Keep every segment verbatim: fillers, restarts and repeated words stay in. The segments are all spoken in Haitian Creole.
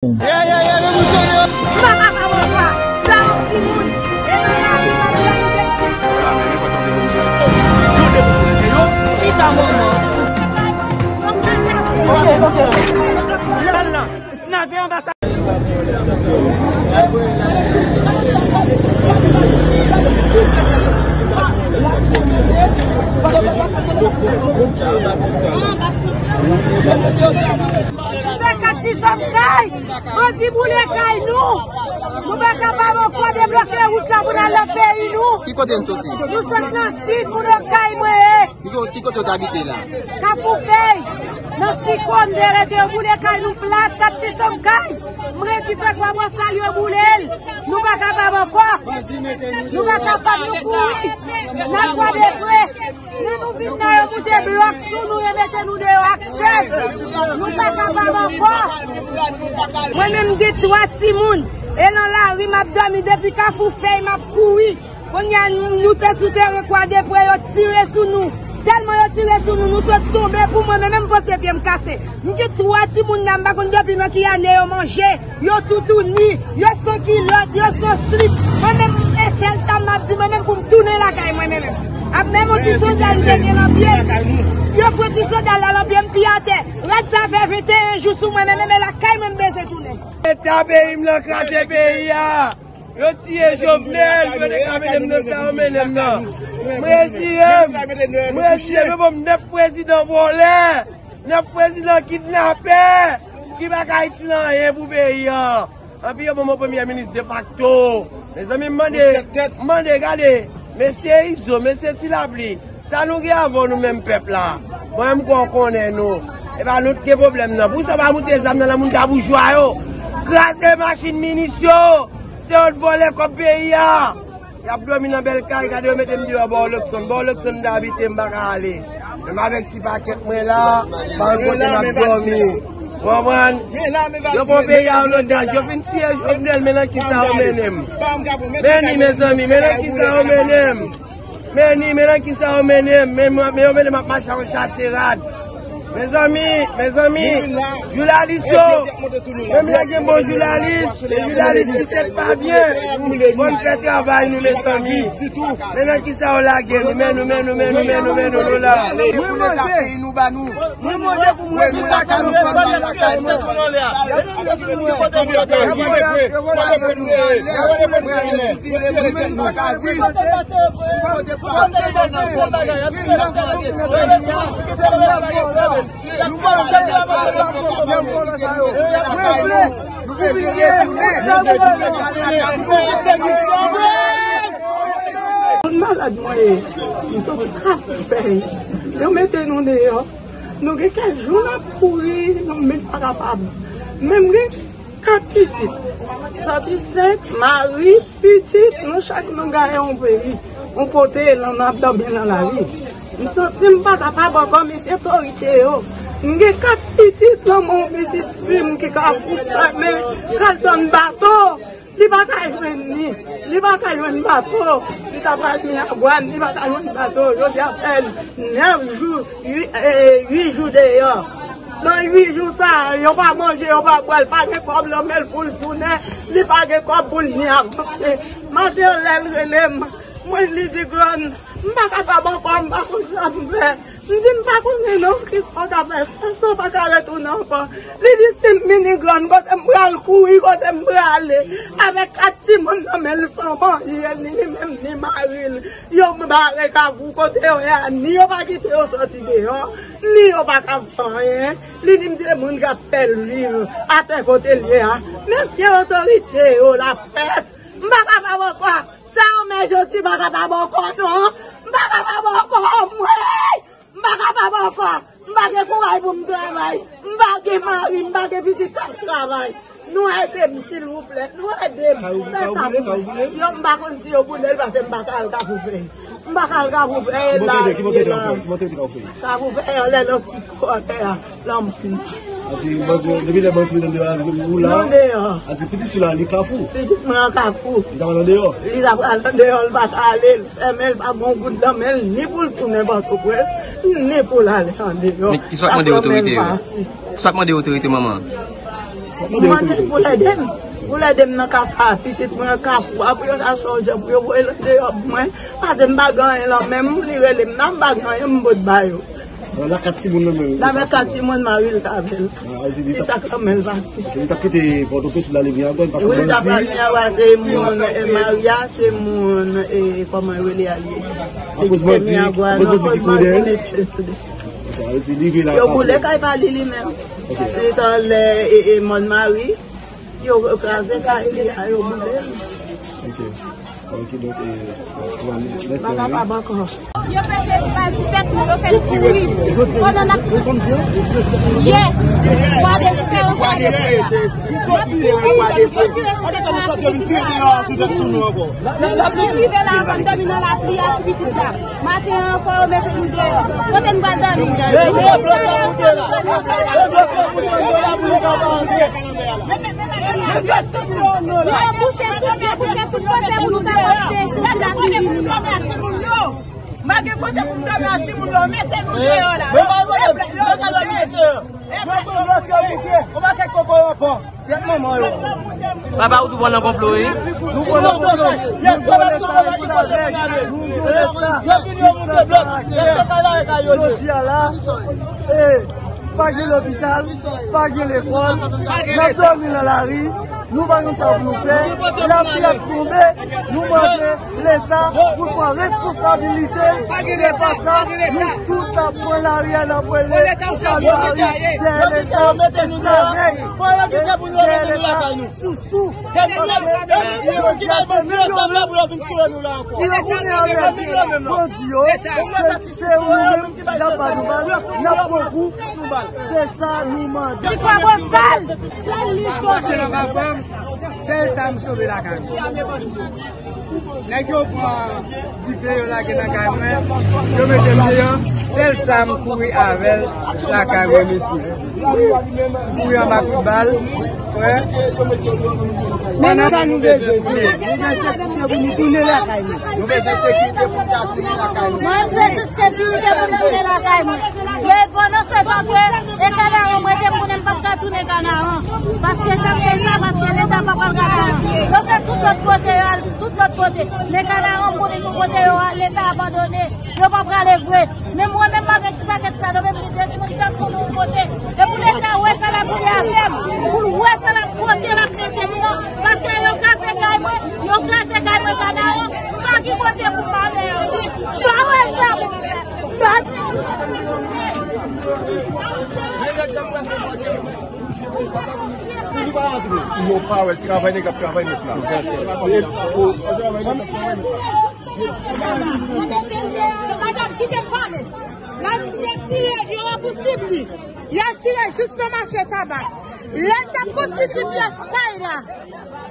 Yeah, yeah, yeah, men mouche yo. M pa kapab ankò. Sa yon timoun. E nan lari m ap gade. Chita manman. Ok, ok. Snapper anba sa. Fè kat ti chanm kay. Bandi boule kay nou. Nou pa kapab ankò debloke wout la pou n al nan peyi nou. Ki kote n soti? Nou sot nan sid, moun yo kay mwen ye. Ki ko-, ki kote w t abite la? Kafou Fèy, nan Sikòn, de rete yo boule kay nou plat, kat ti chanm kay. M redi fè kwa bò sal yo boule l. Nou pa kapab ankò. Nou pa kapab, nou kouri. Nan kwa de vre. Lè nou vin nan yo moute blòk sou nou, yo mete nou deyò ak chèn. Nou pa kapab ankò. Mwen menm m gen twa timoun. E nan lari m ap dòmi depi Kafou Fèy m ap kouri. Kounye a nou te sou teren Kwadepre, yo tire sou nou. Tèlman yo tire sou nou, nou sot tonbe pou mwen menm, menm panse pye m kase. M gen twa timoun la, m pa konn depi nan ki ane yo manje. Yo toutouni, yo san kilòt, yo san slip. Mwen menm, e sèl sa m ap di, mwen menm pou m tounen lakay mwen, mwen menm. Ap menm yon ti sandal m te gen nan pye m. Yo pran ti sandal la nan pye m, pi atè. Rad sa fè venteyen jou sou mwen, mwen menm, e lakay mwen m bezwen tounen. Eta peyi m nan kraze peyi a. Yo tiye Jovenel, yo te ka mennen m nan sa yo mennen m nan. M reziye m, m reziye m, yo ban m nèf prezidan vòlè. Nèf prezidan kidnapè ki pa ka itil anyen pou peyi a. Anpi yo ban m yon premye minis defakto. Mezanmi, m mande, m mande, gade, mesye Izo, mesye Ti Lapli, sa nou gen avè w nou menm pèp la? Mwen menm kwè w konnen nou. E pa nou t gen pwoblèm nan. Pou sa w pa moute zam nan, nan moun ta boujwa yo. Kraze machin minis yo. Se yo t vòlè kòb peyi a. Y ap dòmi nan bèl kay, gade yo mete m deyò bò Lòkson. Bò Lòkson m t abite, m pa ka ale. Menm avèk ti pakèt mwen la, pa yon kote m ap dòmi. Ou konprann? Yo pran peyi a an otaj, yo fin tiye Jovenel, men nan kisa yo mennen m? Men ni, mezanmi, men nan kisa yo mennen m? Men ni, men nan kisa yo mennen m? Men, men yo mennen m ap mache ak yon chache rad. Mezanmi, mezanmi, jounalis yo, menm lè gen bon jounalis, men jounalis ki tèt pa byen, bon fè travay nou, mezanmi. Men nan kisa yo lage nou, men nou, men nou, men nou, men nou, men nou, nou la. Mwen manje, mwen manje pou mwen, pou lakay mwen, pou lakay mwen. Moun malad mwen ye, m soti Kafou Fèy. Yo mete nou deyò. Nou gen kèk jou n ap kouri, nou menm pa kapab. Men m gen kat pitit. Sòti senk, mari, pitit, nou chak nou gaye yon peyi, yon kote, lan n ap dòmi nan lari. M santi m pa kapab ankò, mesye otorite yo. M gen kat pitit, lanmò yon pitit fi m ki ka fout fèmen, k al tann bato. Li pa ka jwenn ni, li pa ka jwenn bato, li ta pral Miragwàn, li pa ka jwenn bato. Jodi a fè nèf jou, ui-, e, uit jou deyò. Nan uit jou sa a, yo pa manje, yo pa bwè, li pa gen kòb nan men l pou l tounen, li pa gen kòb pou l ni avanse. Maten an, lè l rele m, mwen, li di, "Grann, m pa kapab ankò, m pa konn sa m fè." M di, "M pa konnen non, kisa w ta fè? Èske w pa ka retounen ankò?" Li di, "Si m vini, Grann, kote m pral kouri, kote m prale?" Avèk kat timoun nan men l san manje, ni li menm, ni mari l. Yo bare Kafou kote yo ye a, ni yo pa kite yo sòti deyò, ni yo pa ka fè anyen. Li di m se moun k ap fè l viv atè kote l ye a. Mesye otorite yo, lapès, m pa kapab ankò. Sa yo men jodi pa kapab ankò non. M pa kapab ankò, mwen. M pa kapab ankò. M pa gen kouray pou m travay. M pa gen mari, m pa gen pitit k ap travay. Nou ede m, silvouplè. Nou ede m. Fè sa pou mwen. Yo, m pa konn si yo boule l, paske m pa ka al Kafou Fèy. M pa ka al Kafou Fèy, e la li ye la. Kafou Fèy anlè nan Sikòn a, lanmou. Ati, bandi, depi lè bandi mete m deyò la, ou la? Nan deyò. Ati, pitit fi la, li Kafou? Pitit mwen an Kafou. Li ta pral nan deyò? Li ta pral nan deyò, li pa ka ale, l fèmen, l pa gen yon goud nan men l, ni pou l tounen Pòtoprens, ni pou l ale andeyò. Men kisa w ap mande otorite yo? Kisa w ap mande otorite, manman? M mande l pou l ede m. Pou l ede m nan ka sa a, pitit mwen an Kafou a, pou yo chache yon jan pou yo voye l andeyò pou mwen. Paske m pa gen anyen nan men m, li rele m nan, m pa gen anyen m pot ba yo. Nan men kat timoun nan men. Nan men kat timoun, mari l t avè l. Se sa k nan men l pase. Li t ap kite Pòtoprens pou l ale Miragwàn, pase Bandi. Wi, li t ap ale Miragwàn, se moun, e, Maria, se moun, e, kòman yo rele a li ye. Akoz bandi, akoz bandi ki kouri dèyè l. Yo boule kay pa li, li menm. Li t anlè, e, e, Mòn Mari. Yo kraze kay li a, yo boule l. Ok. Ok, donk, e, mèsi. Pa kapab ankò. Yo pete bal sou tèt nou, yo fè l kouri. Pandan n ap ye. Kwa de fè yo kwa de fè. Kote nou soti, yo vin tire deyò sou tèt sou nou ankò. N ap rive la, anvan n dòmi nan lapli a, ti pitit la. Maten an ankò, yo mete nou deyò. Kote n pral dòmi? Yo bouche tout, yo bouche tout kote pou nou ta pote soti lapli vini. Pa gen kote pou nou dòmi a timoun yo, mete nou deyò la. Papa, ou tou pran nan konplo, wi. Nou pran nan konplo. Yo vini, yo moute blòk. Yo fè bagay kay yo ye. Jodi a la, e, pa gen lopital, pa gen lekòl, n ap dòmi nan lari, nou pa konn sa pou nou fè, lapli ap tonbe, nou mande Leta pou l pran responsabilite l, se pa sa, nou tout ap pran lari a, n ap rele pou pran lari, dèyè Leta, esklav nèg, e dèyè Leta, sousou, paske se milyon moun, pou yo goumen avèk bandi yo, se Se ou nou menm, y ap ba nou bal, y ap pran kou, se sa nou mande. Ti kwa bon sal, sèl li sove. Sèl sa m sove lakay mwen. Nèg yo pran dife, yo lage nan kay mwen, yo mete m deyò, sèl sa m kouri avè l lakay mwen, mesye. M kouri anba kout bal, wè. Men sa nou bezwen, nou bezwen sekirite pou nou tounen lakay nou. Nou bezwen sekirite pou nou ka tounen lakay nou. Mwen bezwen sekirite pou nou tounen lakay mwen. Men pandan se tan ke e Kanaran, mwen te konnen m p ap ka tounen Kanaran. Paske sa m fè sa, paske Leta pa pral Kanaran. Yo fè tout lòt kote, yo al tout lòt kote. Men Kanaran, m konnen se yon kote yo al, Leta abandone. Yo pa prale vre. Men mwen menm, m avèk ti pakèt sa, nou menm, li de timoun chak moun yon kote. E pou Leta wè sa l ap fè avè m, pou l wè sa l ap pote, l ap mete m nan. Paske yo kraze kay mwen, yo kraze kay mwen Kanaran, m pa gen kote pou m ale ankò. Pa wè sa, m pa Yo pa wè travay nèg ap travay nèt la. Madanm, kite m pale. L al tire vyòl la pou sib li. Y al tire jis nan mache Tabak. Lè l t ap konstitye pyès kay la,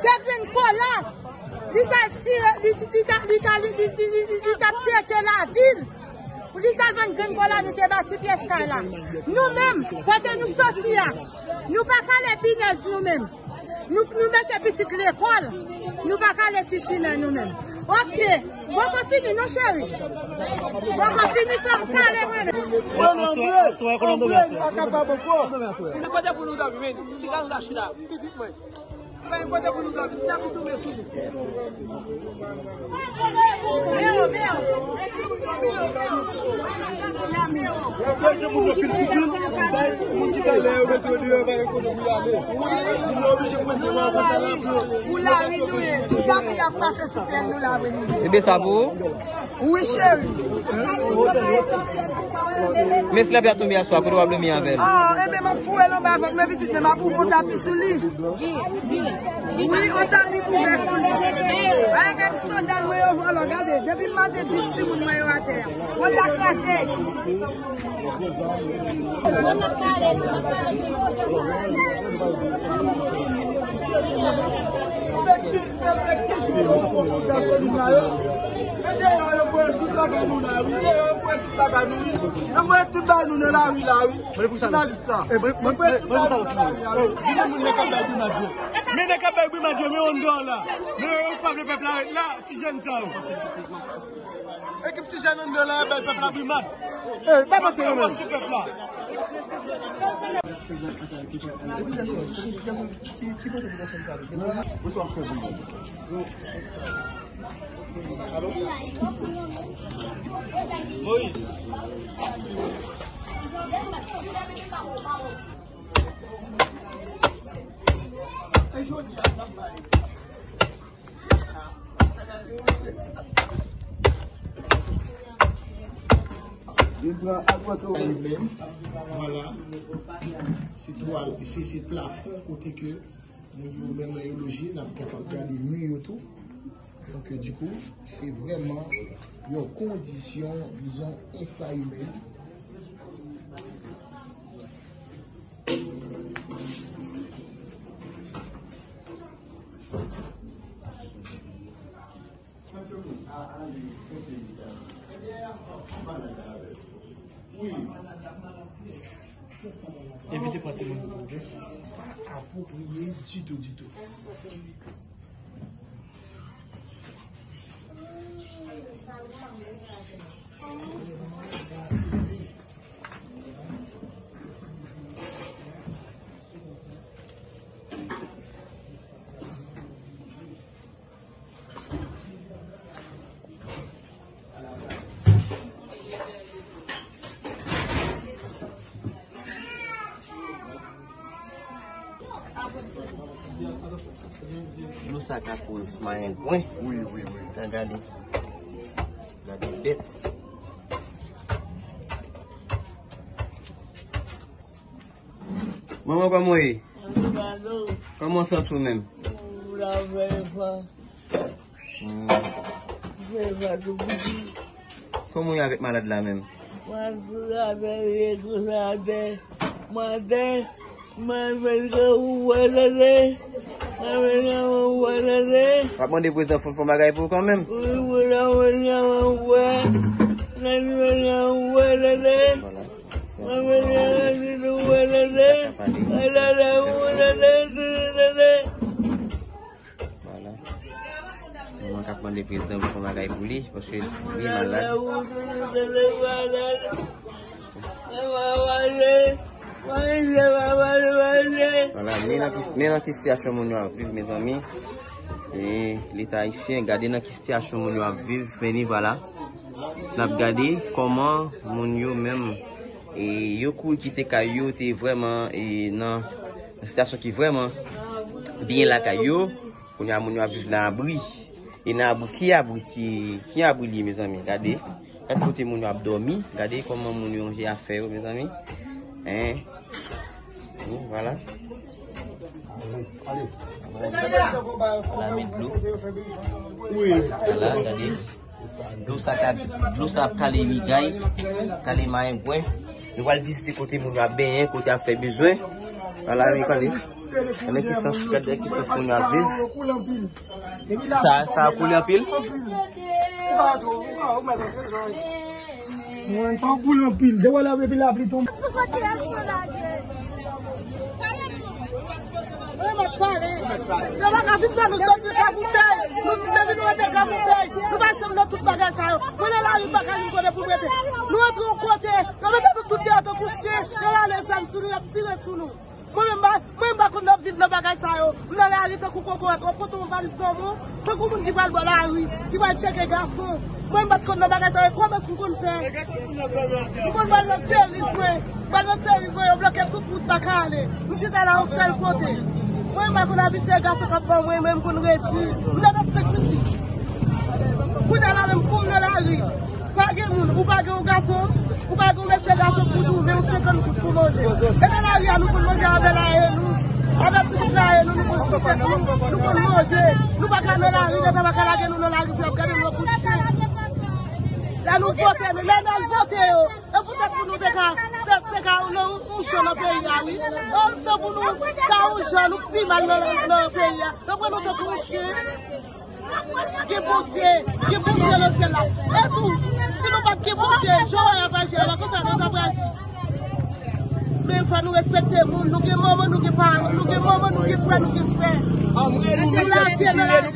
se grenn kola li t al tire, li, li, li t al, li, li, li, li, li, li t ap pete lavil. Pou li t al vann grenn kola, nou te bati pyès kay la. Nou menm, kote nou soti a, nou pa kale pinèz nou menm. Nou, nou mete pitit lekòl, nou pa kale ti chimen nou menm. Ok, poko fini non cheri. Poko fini, fè m kale mwen menm. Mwen, mwen, mwen, mwen pa kapab ankò. Nou kote pou nou dòmi, men, ki sa nou ta chita, pitit mwen. Pa gen kote pou nou dòmi, si n ap tonbe sou li. Yo pèse moun yo pil sou pil, sa, moun ki talè yo mete yo deyò, pa gen kote pou y ale. Moun yo oblije pwese yo avan sa la pou yo. Pou lari nou ye, tout lapli ap pase sou fè nou la vre nou. Ebyen, sa pou ou? Wi, cheri. Men si lapli ap tonbe aswè, kote w ap dòmi avè l? Ah, ebyen, m ap foure l anba vant mwen, pitit mwen, m ap ouvri yon tapi sou li. Wi, yon tapi pou vè sou li. Ay, gad sandal mwen yo vòlò, gade. Depi maten, dis timoun mwen yo atè a. Wòl la kraze. Yo voye tout bagay nou la, wi. Yo voye tout bagay nou. Yo voye tout bagay nou nan lari la, wi. Jounalis sa. Yo voye tout bagay nou nan lari la, wi. Di nan moun nan k ap bay brimad yo. Men nèg k ap bay brimad yo, men yon dòla. Men yo pa vle pèp la ret la, ti jèn sa yo. Ekip ti jèn anndan la, y ap bay pèp la brimad. Ey, pa manti non, men. Sou pèp la. Ki, ki kote epi gason sa? Moyiz. Li pran agwatò li menm. Vwala. Se twal, se, se plafon kote ke moun yo menm nan yo loje, n ap kapab gade mi yo tou. Donk, dikou, se vrèman yon kondisyon, dizon, enfra-imèn. Evite pran timoun pou ou, ok? Pa apwopriye ditou, ditou. Dlo sa ka koz mayengwen. Wi, wi, wi. Tan gade. Gade bèt. Manman, kòman w ye? Kòman w santi w menm? Hmm. Kòman w ye avèk malad la menm? W ap mande prezidan Fonfon fè yon bagay pou ou kanmenm. Vwala. Vwala. Manman k ap mande prezidan pou fè yon bagay pou li, paske li malad. Vwala, men nan ki, men nan ki sitiyasyon moun yo ap viv, mezanmi. E Leta ayisyen, gade nan ki sitiyasyon moun yo ap viv, men ni vwala. N ap gade kòman moun yo menm, e, yo kouri kite kay yo, te vrèman, e, nan, nan sitiyasyon ki vrèman byen lakay yo. Kounye a moun yo ap viv nan abri. E nan abri, ki abri, ki, ki abri li ye, mezanmi? Gade. Gade kote moun yo ap dòmi. Gade kòman moun yo ranje afè yo, mezanmi. Hein? Wi, vwala. Vwala, met dlo. Vwala, gade. Dlo sa ka, dlo sa ap kale migay, kale mayengwen. Nou pral vizite kote moun yo ap benyen, kote y ap fè bezwen. Vwala, men gade. Gade ki sans, gade ki sans moun yo ap viv. Sa, sa ap koule anpil? Mwen, sa ap koule anpil. Depi lapli, depi lapli tonbe. Mwen mèt pale. Yo pa ka fin fè nou soti Kafoufèy. Nou tout depi nou rete Kafoufèy. Nou pa janm nan tout bagay sa yo. Mwen nan lari m pa ka jwenn kote pou m rete. Nou rantre yon kote, yo mete nou tout deyò tankou chen, yo rale zam sou nou, y ap tire sou nou. Mwen menm pa, mwen menm pa konn ap viv nan bagay sa yo. M nan lari tankou kokorat, w ap pote yon valiz nan men w, tankou moun ki pral bò lari, ki pral tcheke gason. Mwen m pa t konn nan bagay sa yo, e kòmès m konn fè. M konn pral nan seris mwen. M pral nan seris mwen, yo bloke tout wout pa ka ale. M chita la yon sèl kote. Mwen m pa konn abitye gason k ap ban mwen, mwen m konn redi. M te fè senk pitit. Kounye a la menm pou m nan lari. Pa gen moun, ou pa gen yon gason, ou pa gen yon mesye gason pou di w, men yon senkant goud pou manje. E nan lari a, nou konn manje avè laye nou, avè pitit laye nou, nou konn soufè, nou konn manje. Nou pa ka nan lari, Leta pa ka lage nou nan lari pou y ap gade nou tankou chen. Lè nou vote, nou, lè n al vote yo, e poutèt pou nou te ka, te, te ka nan yon jan nan peyi a, wi. Otan pou nou ta yon jan, nou pi mal nan, nan peyi a. Yo pran nou tankou yon chen. Gen Bondye, gen Bondye nan syèl la. E tou, si nou pa t gen Bondye, jan w wè y ap aji a, pa konsa nou t ap aji. Men fò nou respekte moun, nou gen manman, nou gen paran, nou gen manman, nou gen frè, nou gen sè. Nou lage nan lari.